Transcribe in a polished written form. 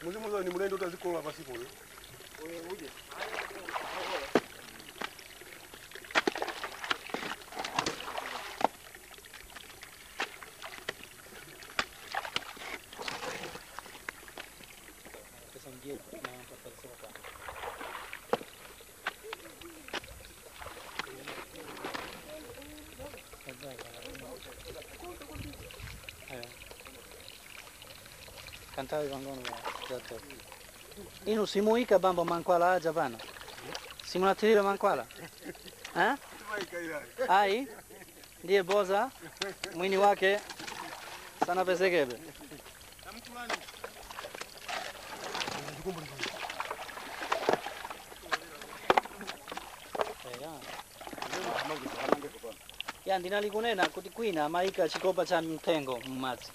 Muzimu ni mulendo utazikola pasipo. Uje. Cantare vengono Inu simuika bambo mankwala aja bana. Simulatira mankwala. Eh? Ai ndiye boza mwini wake sana pesekebe. Ya ndinalikunena kuti kwina amaika chikopa cha mtengo mmadzi.